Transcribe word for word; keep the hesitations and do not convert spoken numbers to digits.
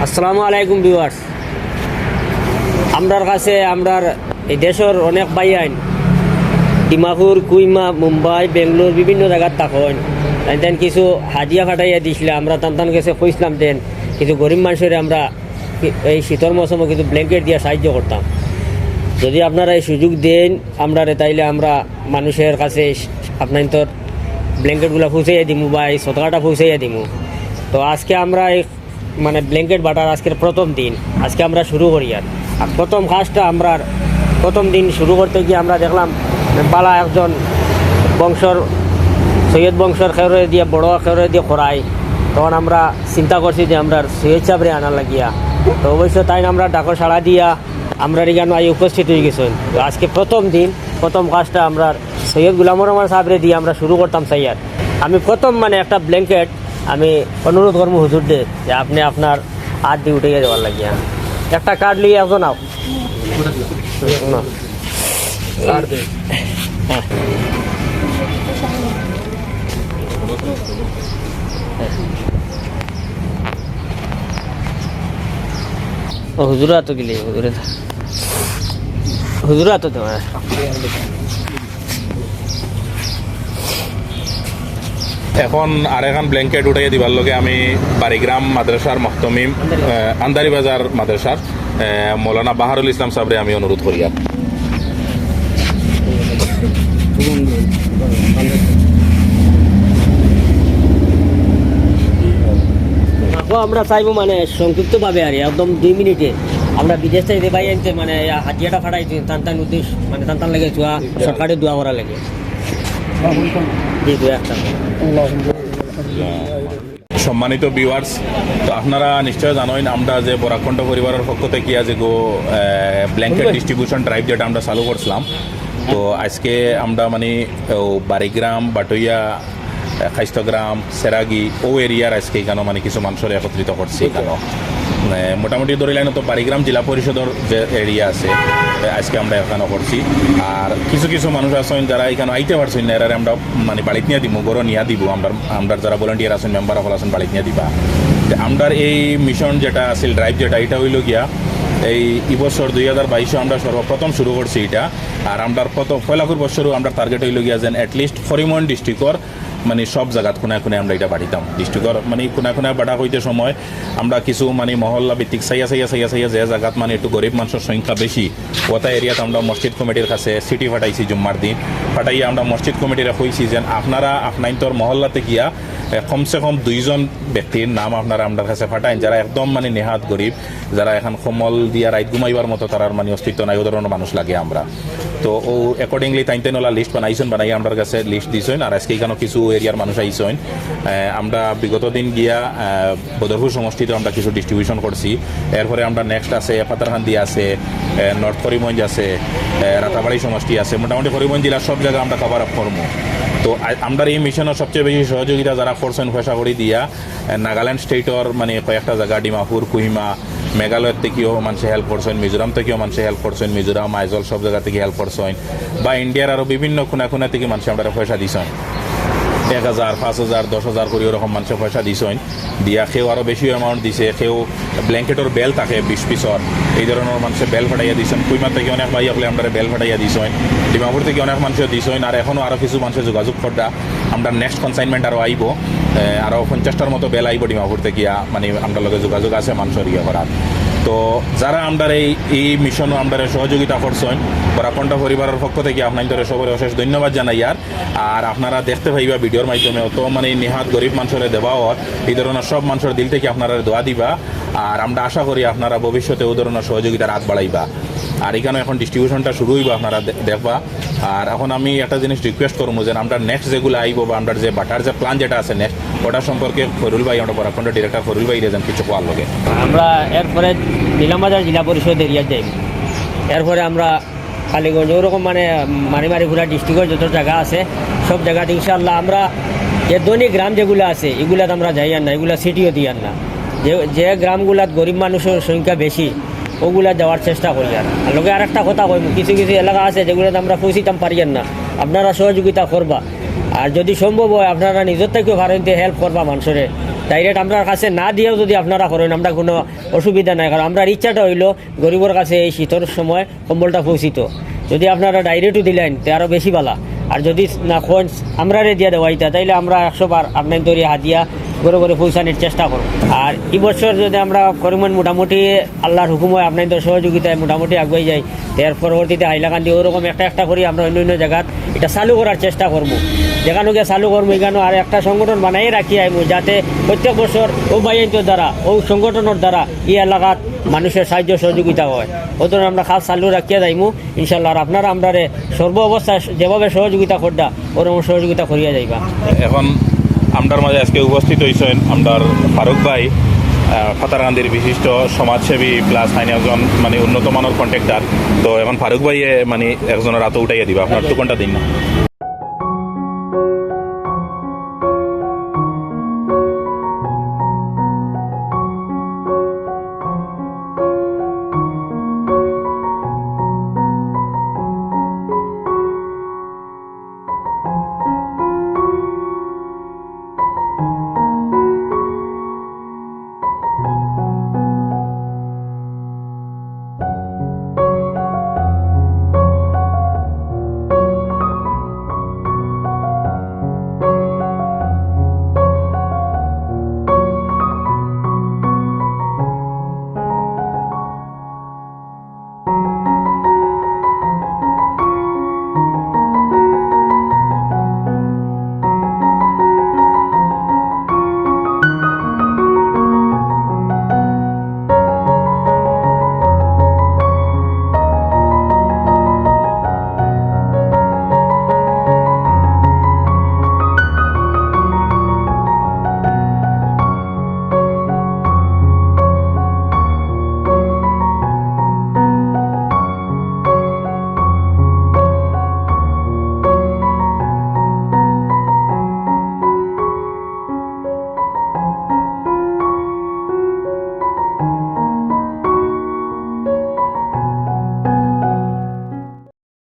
আসসালামু আলাইকুম ভিউয়ার্স। আমরার কাছে আমরার এই দেশর অনেক ভাইয়াইন ডিমাপুর, কুইমা, মুম্বাই, বেঙ্গালোর বিভিন্ন জাগাত থাকইন। তাইন তাইন কিছু হাদিয়া ফাটাইয়া দিছলা, আমরা তান তান গেছে কইছলাম দেন কিছু গরিব মানষরে আমরা এই শীতর মৌসুমো কিছু ব্ল্যাঙ্কেট দিয়া সাহায্য করতাম। যদি আপনারা এই সুযোগ দেইন আমরারে, তাইলে আমরা মানষর কাছে আপনাইনতর ব্ল্যাঙ্কেটগুলা পৌঁছাইয়া দিমু বা এই সদকাটা পৌঁছাইয়া দিমু। তো আজকে আমরা এই মানে ব্ল্যাঙ্কেট বাটার আজকের প্রথম দিন, আজকে আমরা শুরু করিয়ার। আর প্রথম কাজটা আমরার প্রথম দিন শুরু করতে গিয়া আমরা দেখলাম বালা একজন বংশর, সৈয়দ বংশর কেউরে দিয়া, বড় কেউরে দিয়া করাই। তখন আমরা চিন্তা করছি যে আমরার সৈয়দ সাবরে আনা লাগিয়া। তো অবশ্য তাইন আমরার ডাকর সাড়া দিয়া আমরার ইখানো আইয়া উপস্থিত অইগেছইন। তো আজকে প্রথম দিন, প্রথম কাজটা আমরার সৈয়দ গুলাম রহমান সাবরে দিয়া আমরা শুরু করতাম চাইয়ার। আমি প্রথম মানে একটা ব্ল্যাঙ্কেট আমি অনুরোধ করমু হুজুররে যে আপনে আপনার আত দি উঠাইয়া দেওয়ার লাগিয়া। একটা কার্ড লইয়া একজন আও। না। ও হুজুর আতো গেলে, হুজুরে তো, হুজুর আতো তোমার। এখন আরেকখান ব্ল্যাঙ্কেট উঠাইয়া দিবার লগে আমি বাড়িগ্রাম মাদ্রাসার মহতমিম, আহ, আন্দারিবাজার মাদ্রাসার, আহ, মৌলানা বাহারুল ইসলাম সাবরে আমি অনুরোধ করিয়ার। আমরা চাইবো মানে সংক্ষিপ্তভাবে আর একদম দুই মিনিটে আমরা বিদেশ থাকি ভাইয়াইন্তে মানে হাদিয়াটা ফাটাইতে তান তান উদ্দেশ্য মানে তান তান লাগে দোয়া, সরকারে দোয়া করা লাগে। জি, দোয়া একটা। সম্মানিত ভিউয়ার্স, তো আপনারা নিশ্চয় জানইন আমরা যে বরাকণ্ঠ পরিবারর পক্ষ থাকি আজ গো, আহ, ব্ল্যাঙ্কেট ডিস্ট্রিবিউশন ড্রাইভ যেটা আমরা চালু করছিলাম। তো আজকে আমরা মানে ও বাড়িগ্রাম, বাটইয়া, আহ, খাইস্তগ্রাম, সেরাগি, ও এরিয়ার আজকে ইখানো মানে কিছু মানষরে একত্রিত করছি ইখানো। আহ, মোটামুটি ধরিলাইন তো বাড়িগ্রাম জেলা পরিষদর যে এরিয়া আছে, আহ, আজকে আমরা ইখানো করছি। আর কিছু কিছু মানুষ আছইন যারা ইখানো আইতে পারছইন না, এরারে আমরা মানে বাড়িত নিয়া দিমু, ঘরো নিয়া দিমু। আমরা, আমরা যারা ভলান্টিয়ার আছইন, মেম্বার অকল আছইন, বাড়িত নিয়া দিবা। তে আমরার এই মিশন যেটা আছিল, ড্রাইভ যেটা, এটা অইলো গিয়া এই, ই বছর দুই হাজার বাইশো আমরা সর্বপ্রথম শুরু করছি এটা। আর আমরার প্রথম পয়লাকুর বছরও আমরার টার্গেট অইলো গিয়া যেন at least করিমগঞ্জ ডিস্ট্রিক্টর মানে সব জাগাত কোনায় কোনায় আমরা এটা বাড়িতাম। ডিস্ট্রিক্টর মানে কোনায় কোনায় বাটা কইতে সময় আমরা কিছু মানে মহল্লা ভিত্তিক চাইয়া চাইয়া চাইয়া চাইয়া যে জাগাত মানে একটু গরিব মানষর সংখ্যা বেশি, ওটা এরিয়াত আমরা মসজিদ কমিটির কাছে চিঠি ফাটাইছি জুম্মার দিন। ফাটাইয়া আমরা মসজিদ কমিটিরে কইছি যেন আপনারা আপনাইন্তর মহল্লাতে গিয়া, এ, কমসে কম দুইজন ব্যক্তির নাম আপনারা আমরার কাছে ফাটাইন, যারা একদম মানে নেহাত গরিব, যারা এখন কম্বল দিয়া রাইত ঘুমাইবার মতো তারার মানে অস্তিত্ব নাই, ও ধরনর মানুষ লাগে আমরা। তো ও accordingly তাইন তাইন ওলা লিস্ট বানাইছইন, বানাইয়া আমরার কাছে লিস্ট দিছইন। আর আজকে ইখানো কিছু এরিয়ার মানুষ আইছইন। আহ, আমরা বিগত দিন গিয়া, আহ, বদরপুর সমষ্টিতে আমরা কিছু ডিস্ট্রিবিউশন করছি। এরপরে আমরা নেক্সট আছে পাথারকান্দি আছে, আহ, নর্থ করিমগঞ্জ আছে, আহ, রাতাবাড়ি সমষ্টি আছে, মোটামুটি করিমগঞ্জ জেলার সব জাগা আমরা কভার আপ করমু। তো আ-, আমরার এই মিশনর সবচেয়ে বেশি সহযোগিতা যারা করছইন পয়সা কড়ি দিয়া, আহ, নাগাল্যান্ড স্টেটর মানে কয়েকটা জাগা, ডিমাপুর, কুহিমা, মেঘালয় থাকিও মানষে হেল্প করছইন, মিজোরাম থাকিও মানষে হেল্প করছইন, মিজোরাম, আইজল সব জাগা থাকি হেল্প করছইন, বা ইন্ডিয়ার আরো বিভিন্ন কোনা কোনা থাকি মানষে আমরারে পয়সা দিছইন, এক হাজার, পাঁচ হাজার, দশ হাজার করি ওরকম মানষে পয়সা দিছইন। দিয়া কেউ আরো বেশি অ্যামাউন্ট দিছে, কেউ ব্ল্যাঙ্কেটর বেল থাকে বিশ পিসর, এই ধরনর মানষে বেল ফাটাইয়া দিছইন। কুইমা থাকি অনেক ভাই অকলে আমরারে বেল ফাটাইয়া দিছইন, ডিমাপুর থাকি অনেক মানষে দিছইন, আর এখনো আরো কিছু মানষে যোগাযোগ কররা। আমরার নেক্সট কনসাইনমেন্ট আরো আইবো, এ, আরো পঞ্চাশটার মতো বেল আইবো ডিমাপুর থাকি, আ, মানে আমরার লগে যোগাযোগ আছে মানষর ইয়ে করার। তো যারা আমরার এই, এই মিশনও আমরারে সহযোগিতা করছইন, বরাকণ্ঠ পরিবারর পক্ষ থাকি আপনাইন্তরে সবরে অশেষ ধন্যবাদ জানাইয়ার। আর আপনারা দেখতে পাইবা ভিডিওর মাধ্যমে অত মানে নেহাত গরিব মানষরে দেওয়া অর, এই ধরনর সব মানষর দিল থাকি আপনারা দোয়া দিবা। আর আমরা আশা করি আপনারা ভবিষ্যতে ও ধরনর সহযোগিতার হাত বাড়াইবা। আর ইখানো এখন ডিস্ট্রিবিউশনটা শুরু অইবো, আপনারা দে-, দেখবা। আর এখন আমি একটা জিনিস রিকোয়েস্ট করমু যে আমরার নেক্সট যেগুলা আইবো বা আমরার যে বাটার যে প্ল্যান যেটা আছে নেক্সট, ওটা সম্পর্কে ফরুল ভাই, আমরা বরাকণ্ঠ ডিরেক্টর ফরুল ভাইরে যেন কিছু কওয়ার লগে। আমরা এরপরে নিলামবাজার জেলা পরিষদ এরিয়াত যাইমু, এরপরে আমরা কালীগঞ্জ, ওরকম মানে মারি মারি পুরা ডিস্ট্রিক্টর যত জাগা আছে সব জাগাত ইনশাআল্লাহ আমরা যে ধনী গ্রাম যেগুলা আছে ইগুলাত আমরা যাইয়ার না, ইগুলা চিঠিও দিয়ার না। যে, যে গ্রামগুলাত গরিব মানষর সংখ্যা বেশি ওগুলা যাওয়ার চেষ্টা করিয়ার। আর লগে আরেকটা কথা কইমু, কিছু কিছু এলাকা আছে যেগুলাত আমরা পৌঁছিতাম পারিয়ার না, আপনারা সহযোগিতা করবা। আর যদি সম্ভব অয় আপনারা নিজর থাকিও পারইন তে হেল্প করবা মানষরে, ডাইরেক্ট আমরার কাছে না দিয়াও যদি আপনারা করইন, আমরা কোনো অসুবিধা নাই। কারণ আমরার ইচ্ছাটা অইলো গরিবর কাছে এই শীতর সময় কম্বলটা পৌঁছিত। যদি আপনারা ডাইরেক্টও দিলেন, তে আরও বেশি ভালা। আর যদি না কইন আমরারে দিয়া দেওয়াইতা, তাইলে আমরা একশো বার আপনাইনতরি হাদিয়া ঘরে ঘরে পৌঁছানির চেষ্টা করমু। আর ই বছর যদি আমরা করিমগঞ্জ মোটামুটি আল্লাহর হুকুম অয়, আপনাইনতর সহযোগিতায় মোটামুটি আগুয়াই যাই, এর পরবর্তীতে হাইলাকান্দি ওরকম একটা একটা করি আমরা অন্য অন্য জাগাত এটা চালু করার চেষ্টা করমু। যেখানো গিয়া চালু করমু, এখানো আর একটা সংগঠন বানাইয়া রাখি আইমু, যাতে প্রত্যেক বছর অউ ভাইয়াইন্তর দ্বারা, অউ সংগঠনর দ্বারা ই এলাকাত মানুষের সাহায্য সহযোগিতা অয়। অউ ধরনের আমরা কাজ চালু রাখিয়া যাইমু ইনশাআল্লাহ। আর আপনারা আমরারে সর্ব অবস্থায় যেভাবে সহযোগিতা কররা, ওরকম সহযোগিতা করিয়া যাইবা। এখন আমরার মাঝে আজকে উপস্থিত অইছইন আমরার ফারুক ভাই, আহ, পাথারকান্দির বিশিষ্ট সমাজসেবী plus তাইন একজন মানে উন্নত মানর কন্ট্রাক্টর। তো এখন ফারুক ভাইয়ে মানে একজনর আতো উঠাইয়া দিবা, আপনার তো কোনটা দিন না?